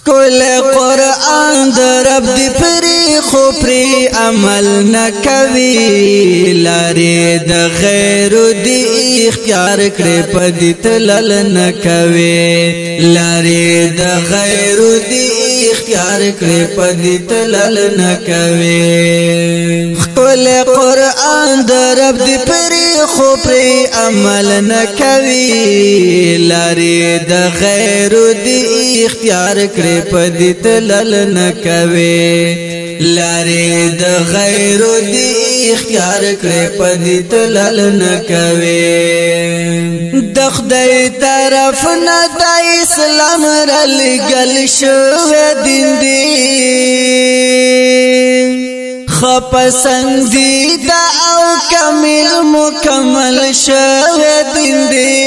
کل قرآن د رب دی پری خو پری عمل نکوي، لارې د غیر دی اختیار کړې په دې تلل نکوي، لارې د غیر دی اختیار کړې په دې تلل نکوي. خپل قرآن د رب دی پری خو پری عمل نکوي، لارې د غیر دی اختیار کړې په دې تلل نکوي، لارې د غیر دی اختیار کړې په دې تلل نکوي. د خدای طرف نه د اسلام رل گل شو دین دی، خپسندیده او کامل مکمل شو دین دی،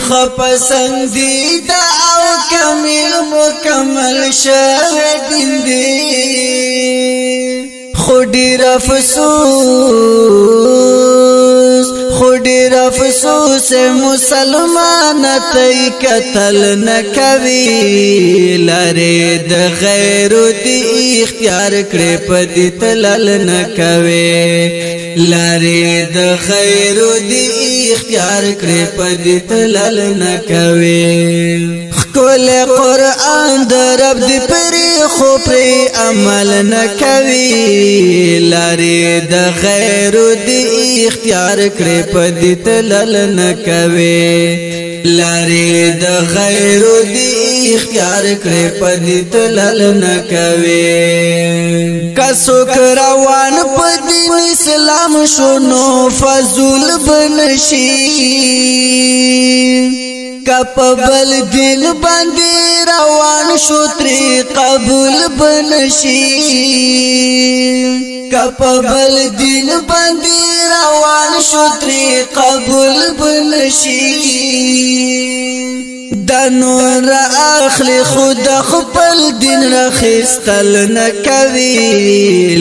خپسندیده او کامل مکمل شو دین دی. خو ډیر افسوس، خو ډیر افسوس مسلمان تی قتل نکوي، لارې د غیر دی اختیار کړې په دې تلل نکوي، لارې د غیر دی اختیار کړې په دې تلل نکوي. خپل قرآن د رب دی پری خو پری عمل نکوي، لارې د غیر دی اختیار کړې په دې تلل نکوي، لارې د غیر دی اختیار کړې په دې تلل نکوي. کسوک روان په دین اسلام شونو فضل بنشي، کپ بل دل باندې روان شو تری قبول بنشي، کپ بل دل باندې روان شو تری قبول بنشي. د نور اخلي خود خپل دین رخستل نکوي،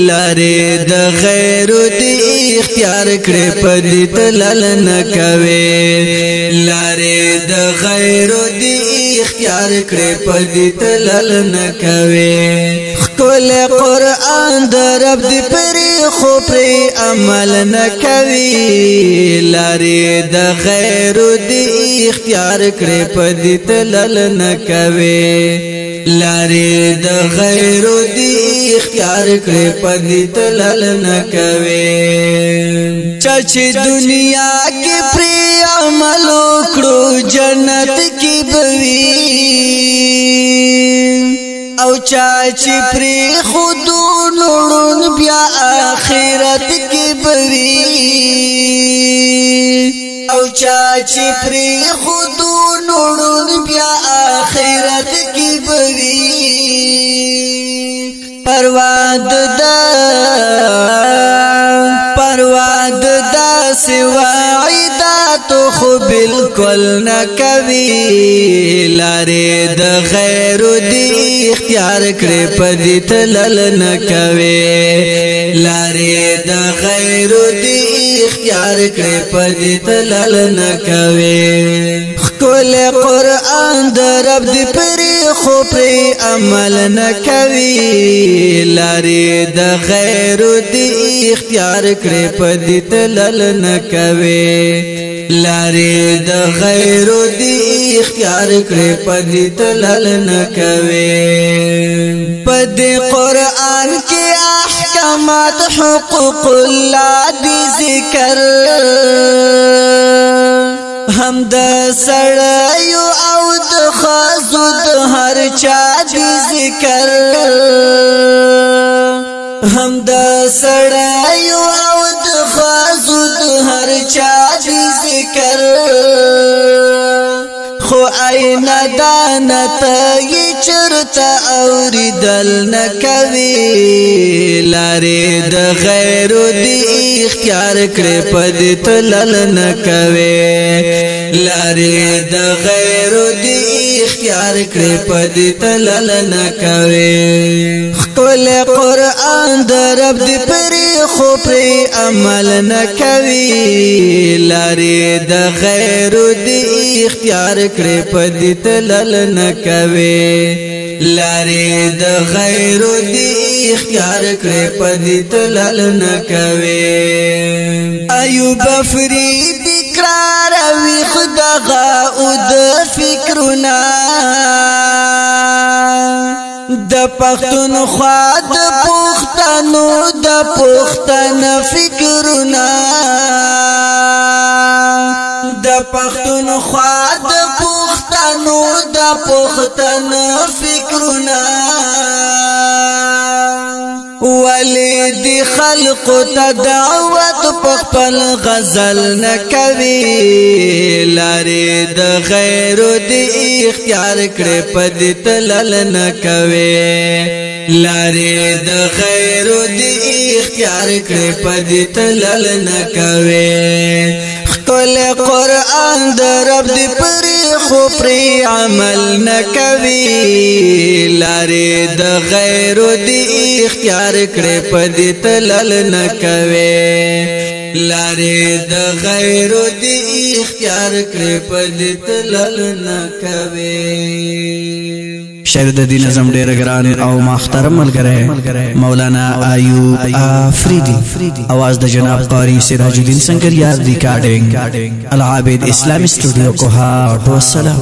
لارې د غیر دی اختیار کړې په دې تلل نکوي، لارې د غیر دی اختیار کړې په دې تلل نکوي. خپل قرآن د رب دی پری خو پری عمل نکوي، لارې د غیر دی اختیار کړې په دې تلل نکوي، لارې د غیر دی اختیار کړې په دې تلل نکوي. چا چې دنیا کې پری عمل وکړو جنت کې بوي، او چا چې پری خودو نورون بیا آخرت کې بوي، او چا چې پری خودو نورون بیا آخرت کې بوي. پروا د پروا د سوا عیدات خو بالکل نکوي، لارې د غیر دی اختیار کړې په دې تلل نکوي، لارې د غیر دی اختیار کړې په دې تلل نکوي. خپل قرآن د رب دی پری خو پری عمل نکوي، لارې د غیر دی اختیار کړې په دې تلل نکوي، لارې د غیر دی اختیار کړې په دې تلل نکوي. په دې قرآن کې احکامات حقوق الله دی ذکر، هم د سړیو او د خزو د هر چا دی ذکر، هم د سړیو او د خزو د هر چا دی ذکر. خو عین دانه ته یې چرته اوریدل نکوي، لارې د غیر دی اختیار کړې په دې تلل نکوي، لارې د غیر دی اختیار کړې په دې تلل نکوي. خپل قرآن د رب دی پری خو پرې عمل نه کوي، لارې د غیر دی اختیار کړې په دې تلل نه کوي، لارې د غیر دی اختیار کړې په دې تلل نه کوي. ایوب فرید اقرار وی خدغه او د فکرونه، د پښتونخوا د پښتنو د پښتن فکرونه، د پښتونخوا د پښتنو د پښتن فکرونه. ولی دی خلق ته دعوت په خپل غزل نه کوي، لارې د غیر دی اختیار کړې په دې تلل نه کوي، لارې د غیر دی اختیار کړې په دې تلل نه کوي. خپل قرآن د رب دی پرې خو پرې عمل نه کوي، لارې د غیر دی اختیار کړې په دې تلل نه کوي، لارې د غیر دی اختیار کړې په دې تلل نه کوي. شعر د دین نظم ډیر ګران او محترم ملګری مولانا ایوب افریدی، اواز د جناب قاری سراج الدین سنگریار، ریکارډینګ العابد اسلامی سټوډیو کوهاټ. والسلام.